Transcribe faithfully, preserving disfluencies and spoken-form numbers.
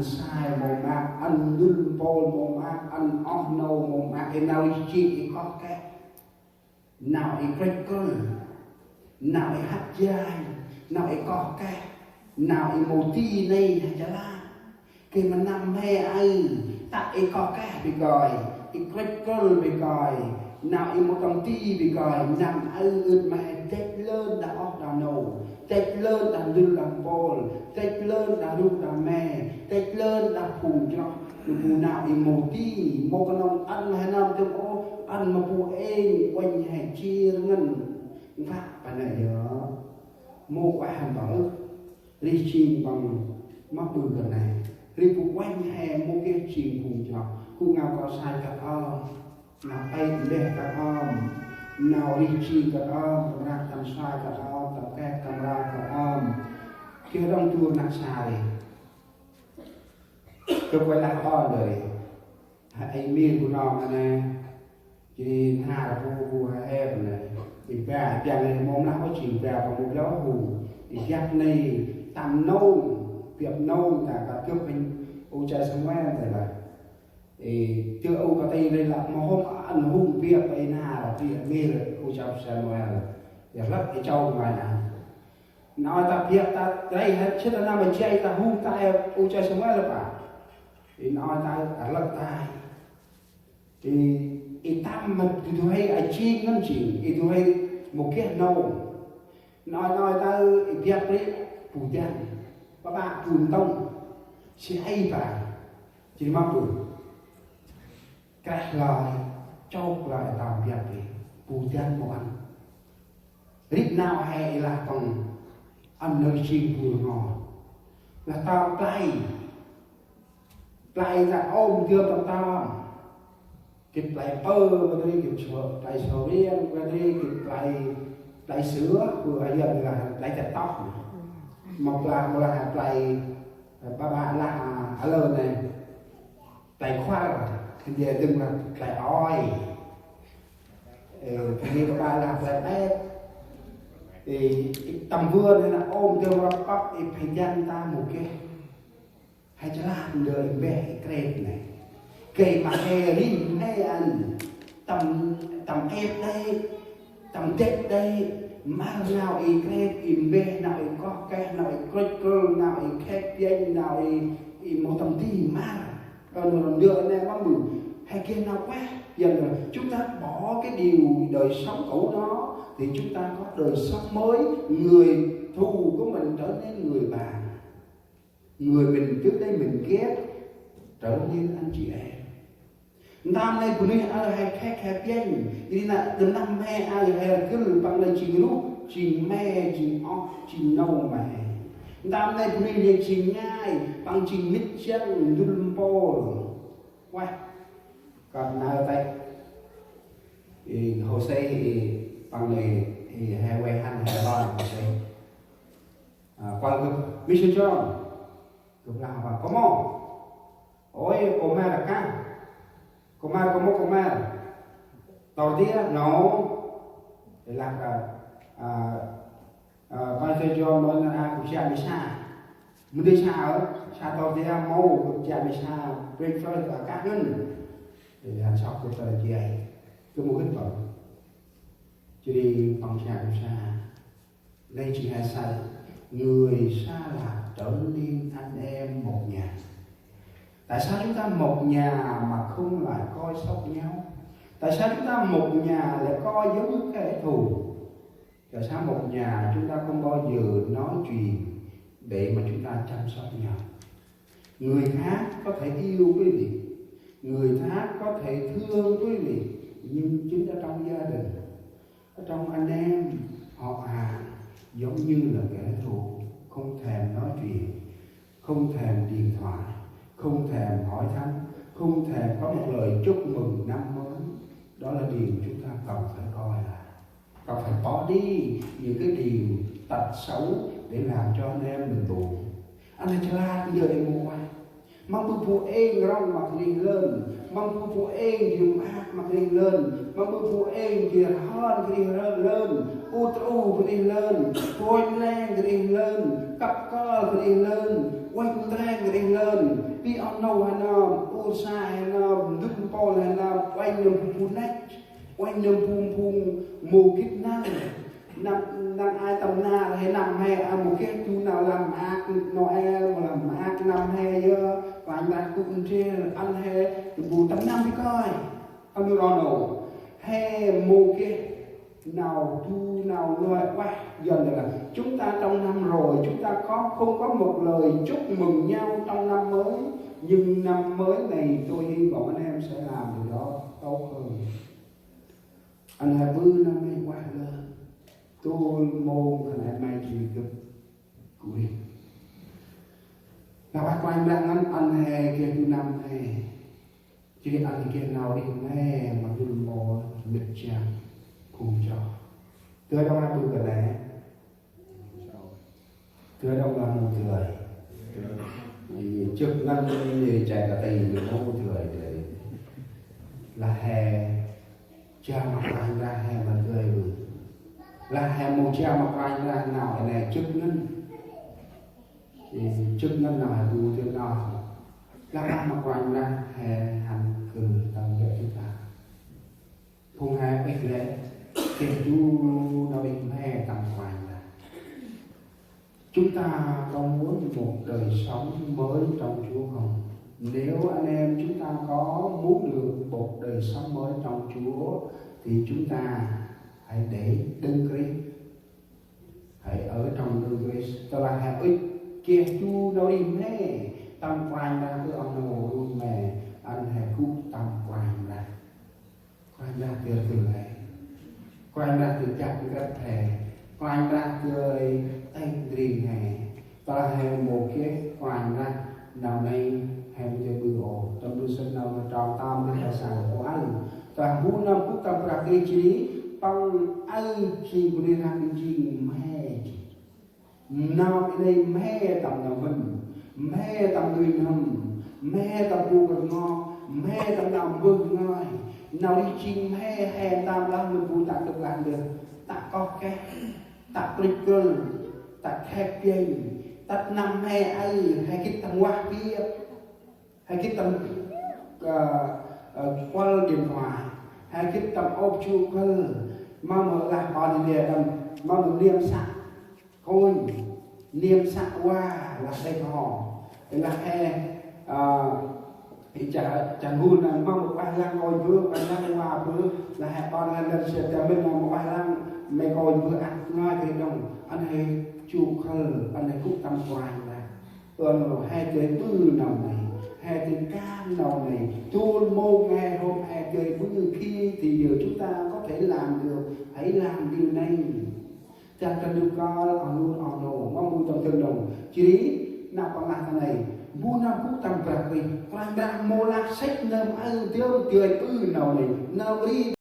sai mâu maak, ăn ndŭl mpôl mâu maak, ăn oh nô mâu maak, ê nau ri jêng ê koh keh, nau ê krêch krŭl, nau ê hăt jai, nau ê koh keh, nau ê mâu di nây he chala. Geh ma năm he aơ, tă ê koh keh bơh kơi, ê krêch krŭl bơh kơi, nau ê mâu tâm di bơh kơi, năm aơ ưt ma he dăch lơn đah oh đah nô, dăch lơn đah ndŭl đah mpôl, dăch lơn đah ruh đah me, dăch lơn đah phung chroh, nơh bu nau ê mâu di, mâu knŏng ăn ma he nơm dơm ôh, ăn ma bu êng uănh he jêr ngăn, nklă pa nây yơh, mâu ueh hăn bơh. Ri jêng păng mâp ƀư kơt nây. Ri bu uănh he mâu geh jêng phung chroh. Gŭ ngao kơt sai kơt ơm. Nau ê ndeh kơt ơm. Nau ri jêng kơt ơm. Tâm rah tâm sai kơt ơm. Tâm keh tâm rai kơt ơm. Geh đŏng du rnăk sa ri. Gâp uănh lah ơm ndơ ri. Hă, ê mir bu nơm a nê. Jêh ri n'har bu, bu hê hê bu nê. Ê ba, piăng nê mâu mlah ôh jêng ba, bu mâu blau bu. Ê biăp nê, tâm nông, biăp nông, ta, ta gâp hên, u Cha Samuel, ta lah. Ê, tơ u kơt tê nê lah, mâu hôm ăn hŭm biăp, ê n'har, biăp mir, u Cha Samuel. Ê lăp, ê châu ngai nai. Nau ta biăp ta, rê hê, chit ta nau ma jay ta hŭm ta, ê, u Cha Samuel pa. Ê nau ta, ê lăp ta. Ê, ê tâm mât, ê du huê a jêng ngăn jêng, ê du huê mâu geh nông. Nau, nau ta ê biăp ri, bu dăn. Ba ba, bu ntông. Si ê ba. Jêh ri mâp bu. Kreh lơi, chôk lơi tâm biăp ri. Bu dăn mâu ăn. Rĭm nau he ê lah păng. Ăn nơh jêng bu rngot. Lah tâm play. Play ta ôm dơm tâm tâm. Gĭt play pơ, gĭt ri gĭt sơ, play sơ riêng, gĭt ri gĭt play, play sửa, bu a yơh lah play chặt tóc. Mâu lah, mâu lah play, ba ba lah, a lơ nê. Play khuar, gĭt ri dâng lah play oi. Ê, gĭt ri ba ba lah play bếp. Ê, tâm vườn nê nă ôm dơm rap păp, ê, phê jăn ta mâu geh. He chalăt ndơ ê mbeh ê krêp nê. Gay ma he ri he ăn. Tâm, tâm êp đê. Tâm dêk đê. Mâl nau ê krêp, ê mbeh, nau ê koh keh, nau ê krŭch krŭl, nau ê khêk piêng, nau ê, ê mâu tâm di mâl. Đo nô răm ndơ nê mâm ƀư. He geh nau ueh. Yơn là chúng ta bỏ cái điều đời sống cũ đó, thì chúng ta có đời sống mới, người thù của mình trở nên người bạn. Người mình trước đây mình ghét trở nên anh chị em. Ntơm nê bunuyh aơ he khêk he piêng, ri nă đăm năm he aơ he gĭl păng lĕ jêng ruh, jêng me, jêng oh, jêng nô ma he. Ntơm nê bunuyh lĕ jêng ngai, păng jêng mĭt jăng ndŭl mpôl. Ueh, kơt nau têh. Ê, Hôsê, ê, păng lĕ, ê, he ueh hăn, he lon Hôsê. A, kuăl gâp, Mister John. Gâp lah păng, "Kômô?" "Ôi, kômar kah." "Kômar, kômô kômar?" "Tor dia, nô." Ê lah kah, a, a, Mister John mâu nơh a, gâp jă misa. Mâu dơi sa ôh, sa tor dia mâu, gâp jă misa, breakfast, a, kah ngăn. Ê lah sŏk gâp tor dia. Gâp mâu gĭt păng. Jêh ri păng jă misa. Lĕ jêng he say, người xa lạ trở nên anh em một nhà. Tại sao chúng ta một nhà mà không lại coi sóc nhau? Tại sao chúng ta một nhà lại coi giống kẻ thù? Tại sao một nhà chúng ta không bao giờ nói chuyện để mà chúng ta chăm sóc nhau? Người khác có thể yêu quý vị, người khác có thể thương quý vị, nhưng chính ở trong gia đình, ở trong anh em, họ hàng, giống như là kẻ thù, không thèm nói chuyện, không thèm điện thoại, không thèm hỏi thăm, không thèm có một lời chúc mừng năm mới. Đó là điều chúng ta cần phải coi lại. Cần phải bỏ đi những cái điều tật xấu để làm cho anh em mình buồn. Ăn he chalăt ndơ ê mâu ueh. Mâm ƀư bu êng rŏng ma rêh lơn. Mâm ƀư bu êng ri maak ma rêh lơn. Mâm ƀư bu êng ri hăn rêh lơn. Ut u rêh lơn. Pônh leng rêh lơn. Kăp kơl rêh lơn. Uănh ntreng rêh lơn, pi oh nô he nơm, ur sa he nơm, ndŭk mpôl he nơm, uănh nơm bu bu năch, uănh nơm bu bu mâu gĭt năl. Năm, năm ai tâm nar he năm he, a mâu geh du nau lah maak Noel, mâu lah maak năm he yơh, Kôranh Brah gŭ ndrel, ăn he bu tâm năm pi kơi. Ăn nô ro nô, he mâu geh nau du nau nôi ueh. Dần là chúng ta trong năm rồi, chúng ta có, không có một lời chúc mừng nhau trong năm mới, nhưng năm mới này tôi hy vọng anh em sẽ làm điều đó tốt hơn. Ăn he ƀư năm nay ueh lơn, tôl mông ăn he may jêh gâp gŭ ri. Lah ueh Kôranh Brah ngăn ăn he geh du năm he. Jêh ri ăn geh nau rêh nây ma dŭl mâu mĭt jang phung chroh. Dơi đŏng lah ƀư kơt nây. Dơi đŏng lah mâu dơi. Jêh ngăn jêh jay kơt nây mâu dơi dơi. Lah he jao ma Kôranh Brah he ma dơi ƀư. Lah he mâu jao ma Kôranh Brah nau nây jêh ngăn. Jêh ngăn nau he ƀư dơi nau. Lah ma Kôranh Brah he hăn gŭ tâm dơi jêh ta. Phung he ŭch lĕ, geh du nau rêh mhe tâm Kôranh Brah. Chúng ta có muốn một đời sống mới trong Chúa không? Nếu anh em chúng ta có muốn được một đời sống mới trong Chúa, thì chúng ta hãy để Đấng Christ, hãy ở trong Đấng Christ. Tơlah he ŭch geh du nau rêh mhe tâm Kôranh Brah, ơ oh nô, rêh mhe, ăn he gŭ tâm Kôranh Brah. Kôranh Brah dơi dơi he. Kôranh Brah dơi jăp nkrăp he. Kôranh Brah dơi têk ndring he. Tơlah he mâu geh Kôranh Brah, nau nây he mâu dơi ƀư ôh. Tâm ƀư sĭt nau ma trong tâm nây he saơ ôh aơ. Tơlah bu nơm gŭ tâm Brah Krist jêh ri, păng aơ jêng bunuyh rah ƀư jêng mhe jêh. Nau i nây mhe tâm nau mĭn, mhe tâm nuih n'hâm, mhe tâm bu rngot, mhe tâm nau mbơh ngơi. Nau rêh jêng mhe he tâm lah nơm bu tă kơp lah ndơ, tă koh keh, tă prĭch krŭl, tă khep jêng, tât năm mhe aơ, he gĭt tâm vah biăp. He gĭt tâm, ơ, ơ, kuăl điện thoại. He gĭt tâm ôp jô khâl. Ma mâu lah ƀon nê tâm, ma mâu niêm săk kônh, niêm săk va, lah têk hŏ. Lah he, ơ, i cha, cha ngul nê, ma mâu ueh lăng kônh bơh, ueh lăng va bơh, lah he ƀon nê lĕ sĕ ta mĭn ma mâu ueh lăng, mhe kônh bơh ăt ngơi kơt đŏng. Ăn he jô khâl, ăn he gŭ tâm Kôranh lah. Ơ, he dơi ƀư nau nây, he dơi kan nau nây, tôl mông he hôm he dơi ƀư khi thì giờ chúng ta có thể làm được, hãy làm điều này. Tât kơt nê kơl, oh nô, oh nô, ma bu tâm dơm nô. Jêh ri, nau păng lah ta nây, bu nơm gŭ tâm Brah Krist, Kôranh Brah mâu lah sĕch nơm aơ dơm dơi ƀư nau nây, nơm ri